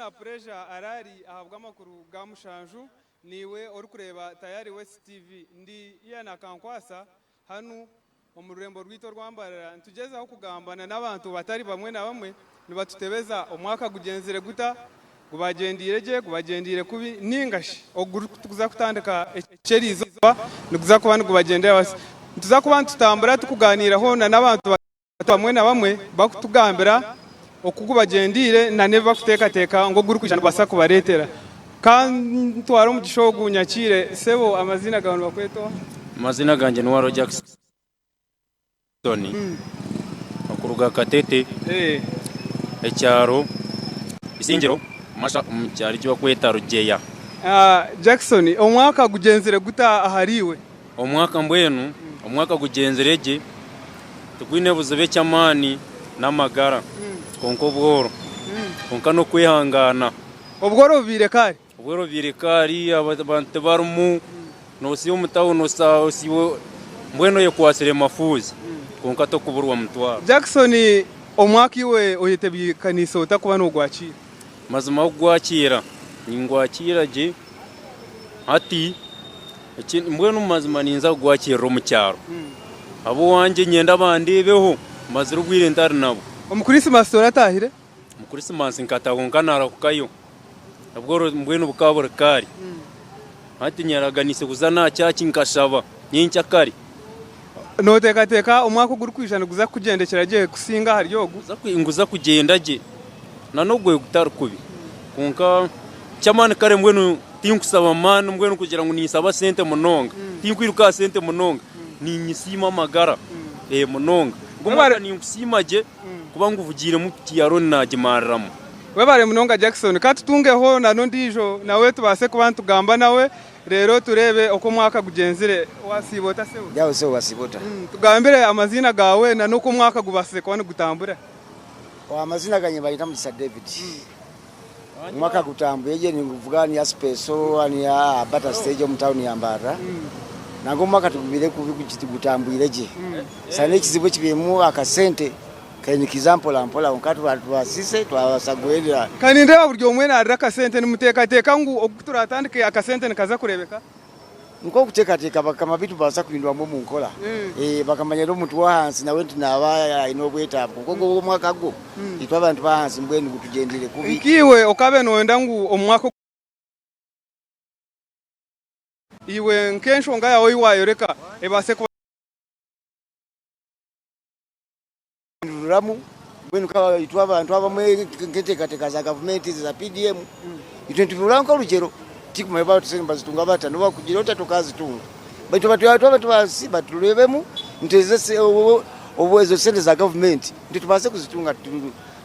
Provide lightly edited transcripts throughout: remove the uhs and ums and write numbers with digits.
na Pressure Arari ahabw'amakuru ga mushanju, naiwe orikureeba Tayari West TV. Ndi Ian Akankwasa hanu omu rurembo rwaitu orwa Mbarara nitugyezaho kugamba na n'abantu batari bamwe na bamwe nibatutebeza omwaka gugyenzire guta, gubagyendeire gye, gubagyendeire kubi ninga shi ogurikuza kutandika erizooba niguza kuba nigubagyendera. Nituza kuba nitutambura tukuganiiraho na n'abantu bamwe na bamwe bakutugambira oku gubagyendeire na n'ebi bakuteekateeka ngu ogurikwija nigubaasa kubareetera. Ka ntware omugisha ogu nyakiire. Sebo amaziina gaawe nibakweta oha? Amaziina gangye ni Waro Jackson okuruga Katete ekyaro Isingiro Masha omu kyaro eki barikweta Rugyeya. Jackson, omwaka gugyenzire guta ahariiwe? Omwaka mbwenu omwaka gugyenzire gye tigwine buzibu eky'amaani n'amagara kwonka obworo kwonka n'okwehangaana. Obworo bubaire kare? Obworo bubaire kare abantu tibarimu nosiiba omu tawuni osiiba mbwenu oyekwatsire mafuuzi kwonka tokuburwa mutwaro. Jackson omwaka iwe oyetebeekaniise ota kuba nogwakiira? Mazima okugwakiira ningwakiira gye hati. Mbwenu omu mazima ninza kugwakirira omu kyaro. Ab'owangye niinyenda bandeebeho, mmazire obwire ntari nabo. Omu Krisimaasi toratahire? Omu Krisimaasi nkataha kwonka naarahukayo. Obworo mbwenu bukaba buri kaari. Hati nyeraganiise kuza n'aha kyaaci nkashaba nyenkyakare. Nooteekateeka omwaka ogurikwija niguza kukugyendekyera gye kusinga ahari ogu? Niguza kugyenda gye n'ogwo gutari kubi. Kwonka eky'amaani kare mbwenu. Tinkusaba maani mbwenu kugira ngu ninsaba sente munonga. Tinkwiruka aha sente munonga. Ninyesiima amagara munonga. Ogu omwaka ningusiima gye kuba nguvugiiremu piki ya looni naagimariramu. Webare munonga Jackson. Ka tutungeho na n'ondiijo nawe tubaase kuba nitugamba nawe reero tureebe oku omwaka gugyenzire. Wasiiba ota sebo? Ndi aho sebo wasiiba ota? Tugambire amaziina gaawe na n'oku omwaka gubaasize kuba nigutambura. Amazina gangye nibanyeta Mugisha David. Omwaka gutambwire gye ninguvuga niya sipeso niya bata stage omu tawuni ya Mbarara. Nangwa omwaka tigubaire kubi gutambwire gye. Shana ekizibu ekibairemu akasente kari nikiiza mpora mpora kwonka tubasiise twabaasa guhendera. Ka nindeeba buri omwe naarira akasente, nimuteekateeka ngu oku turatandike akasente nikaza kureebeka? Nikwo okuteekateeka bakama baitu nibabaasa kuhinduramu omu nkora bakamanya ngu omuntu w'ahansi nawe nti naaba aine obwetaavu kwonka ogwo omwaka gwo itwe abantu b'ahansi mbwenu gutugyendeire kubi. Nk'iwe okaabaire nooyenda ngu omu mwaka iwe nk'enshonga yaawe ei waayoreka ebaase kuba. Ruramu mbwenu ka itwe abantu abamwe nk'enteekateeka za gavumenti ezi za PDM itwe nitubihurira nk'orugyero tikumanya oba sente nibazitunga bata n'obu wakugira ota tokazitunga baitu twaba tubaasi batureebemu nti ezo ezo sente za gavumenti nti tubaase kuzitunga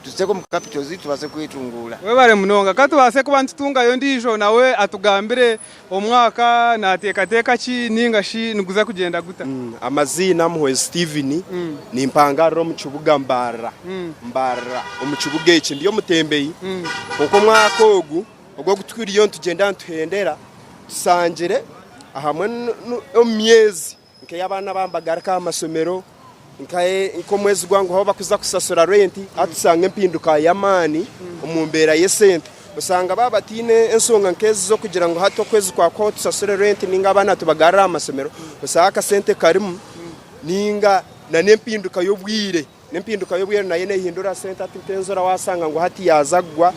tuziteeke omu capital zaitu tubaase kwetunguura. Webare munonga. Ka tubaase kuba nitutungayo ondiijo nawe atugambire Omwaka naateekateeka ki nainga shi niguza kugyenda guta? Amaziina, Muhwezi Steven, nimpangarira omu kibuga Mbarara, Mbarara omu kibuga eki ndi omutembeyi kwonka omwaka ogu ogu ogu turiyo nitugyenda nituhendera tusangire ahamwe omu myezi Nk'ey'abaana abaaba nibagaruka aha mashomero, nk'omwezi gwanguha ahu barikuza kushashura renti, hati tushanga empinduka y'amaani omu mbeera y'esente. Oshanga baaba bataine enshonga nk'ezi z'okugira ngu hati okwezi kwahwaho tushashure renti nainga abaana tubagarure aha mashomero, oshanga akasente karimu nainga n'empinduka y'obwire. N'empinduka y'obwire nayo neehindura sente hati nk'enjura waashanga ngu hati yaaza kugwa,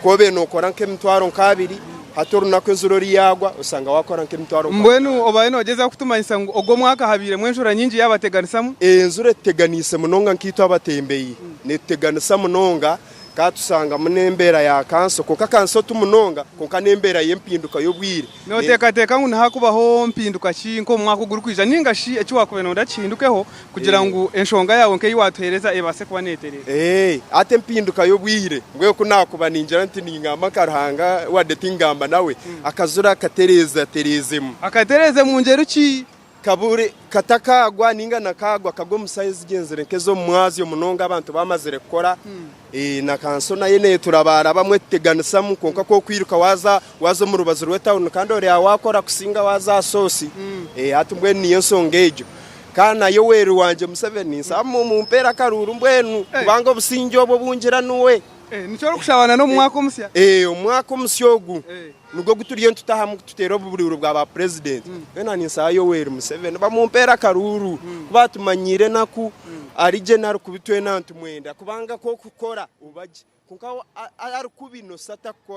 ku obaire nookora nk'emitwaro nk'abiri, hati orunaku enjura oru yaagwa oshanga waakora nk'emitwaro nka Mbwenu obaire noogyezaho kutumanyisa ngu ogu omwaka habairemu enjura nyingi yaabateganisamu? Enjura etuteganiise munonga nkaitwe abatembeyi, neetuteganisa munonga. Ka tushangamu n'embeera ya kanso, kwonka kanso ti munonga, kwonka n'embeera y'empinduka y'obwire. Nooteekateeka ngu nihakubaho mpinduka ki nk'omu mwaka ogurikwija nainga shi eki waakubaire nooyenda kihindukeho kugira ngu enshonga yaawe nk'ei waatuheereza ebaase kuba neetereera? Ee, hati empinduka y'obwire, mbwenu ku naakuba ningira nti ningamba nka Ruhanga wadde tingamba nawe, akajura akatereeza tereezemu. Akatereeze mu ngyeri ki? Kabure katakaagwa nainga na kaagwa kagwe omu saaha ezigyenzire nk'ez'omu mwazyo munonga abantu baamazire kukora. Na kanso nayo neeturabaarabamu etuteganisamu kwonka ku okwiruka waaza waaza omu rubaju rw'etawuni kandi oreeba waakora kusinga waaza aha soosi. Hati mbwenu niyo nshonga egyo. Kandi na Yoweri wangye Museveni ninshaba mumpeere akaruuru mbwenu kubanga obusingye obu obungira niwe. Eh, nikyo orikushaba na n'omu mwaka omusya? Eh, omwaka omusya ogu Eh. nigwo ogu turiyo nitutahamu kututeera oburuuru bwa ba purezidenti. Mbwenu ninsaba Yoweri Museveni bamumpeere akaruuru kuba atumanyiire enaku ari gye nari kubi twena nitumwenda kubanga ku okukora oba gye kwonka ari kubi noshusha atakukora.